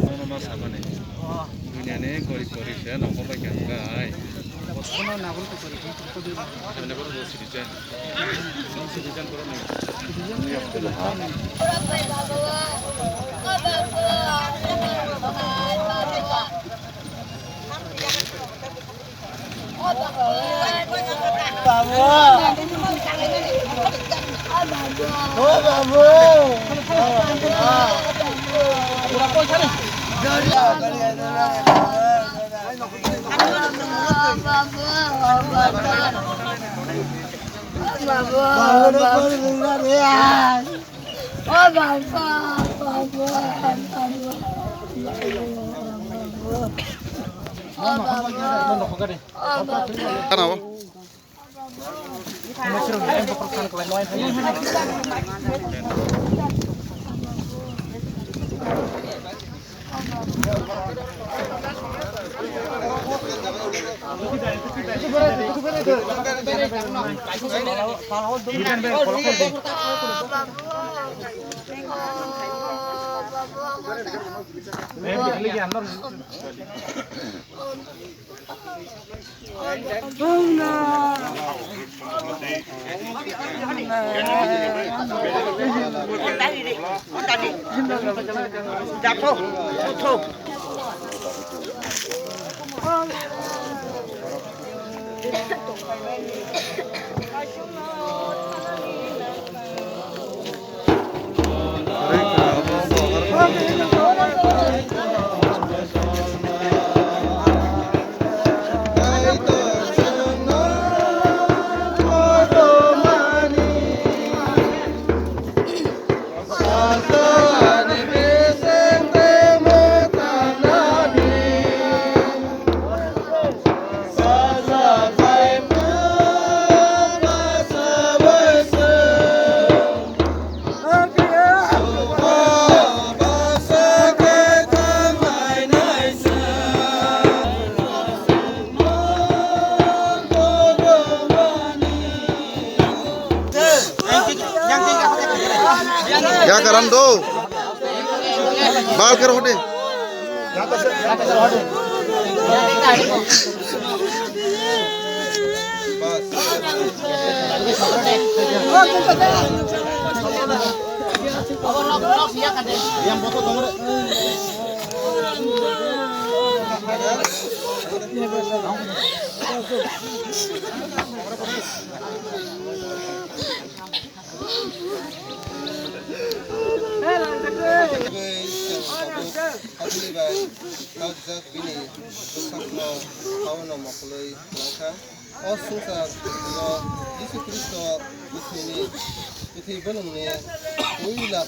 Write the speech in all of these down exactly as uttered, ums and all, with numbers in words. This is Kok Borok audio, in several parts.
Nono ma sabani. Duniani gori gori se nokho bai khe hwnkhai. Bono nabul ko gori khe ko dui. Ane boro bo citizen. Citizen boro ni. Kana bo? Ya karam do. Bal kero hode. Habli bai kajak bini bwsakno haono mokolwi nangkha. O swngchar o Jisu Khristo bwthwini, bwthwi bwlwngni puila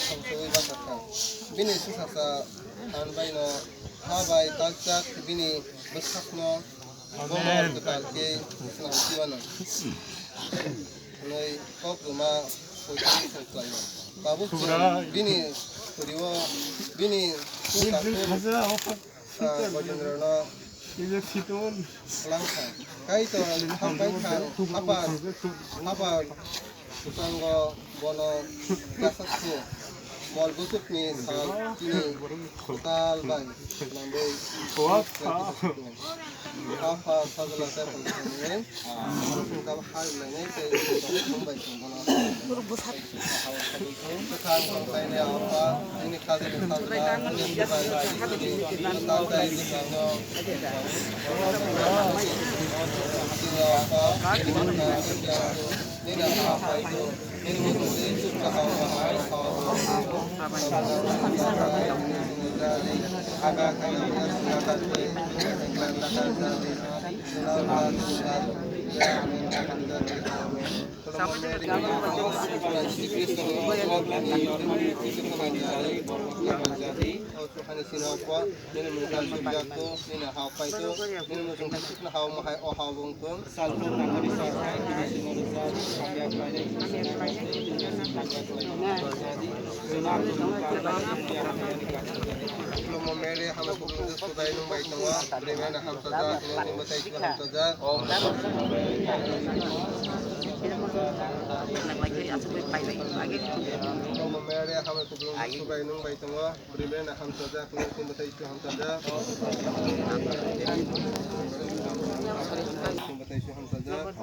thamsowi bachakha. Bini swngcharsa phan baino ha bai kajak bini bwsakno Bono kwtal khe swnam siwano hwnwi kok rwma poito khlaio. Tabuk chwng bini khuri-o bini takhuk, ah, Gajendra-no twlang kha. Kaitor thang bai thang, Apha, Apha, Bwskango bono yachaksong mol bwswkni sal chini kwtal bai nangwi Apha Sajla tei Phalsani wngkha hai lainai tei tongthok bai chwng bono kwthang tongthai ni Apha nini kajani Sajla nini bwsai bai chini kwtal tei bwskango chini Apha Nini mung tang suk jak tu, nini ha pai tu, nini mung tang suk na ha ma hai o ha bung tu. Mama Mary, hamai kuplung subai nung bai tongo, bini hamsa jak, nini mung tang suk hamsa jak. Mama Mary, hamai kuplung subai nung bai tongo. Bwrwi bai no hamsajak, nini bwtai isu hamsajak. Bwtai isu hamsajak.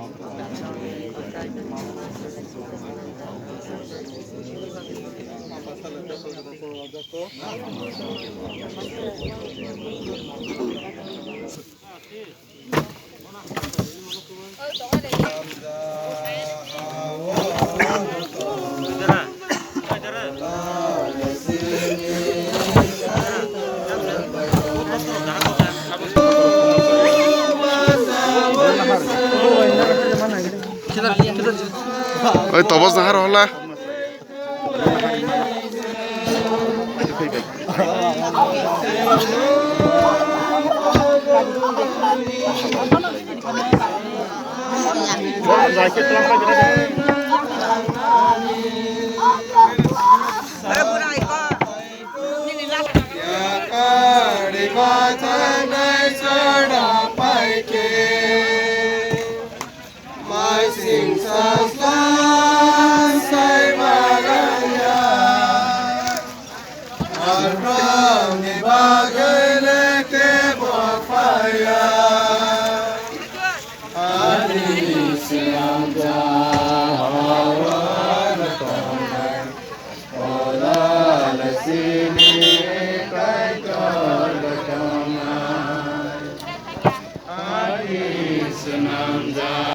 Oi, tobos nahar hola. Maising sasla sai bagaya, arpang ni bagele ke bofaya. Ani sinamja hawa na tongai, ola la sini kai kol tongai. Ani sinamja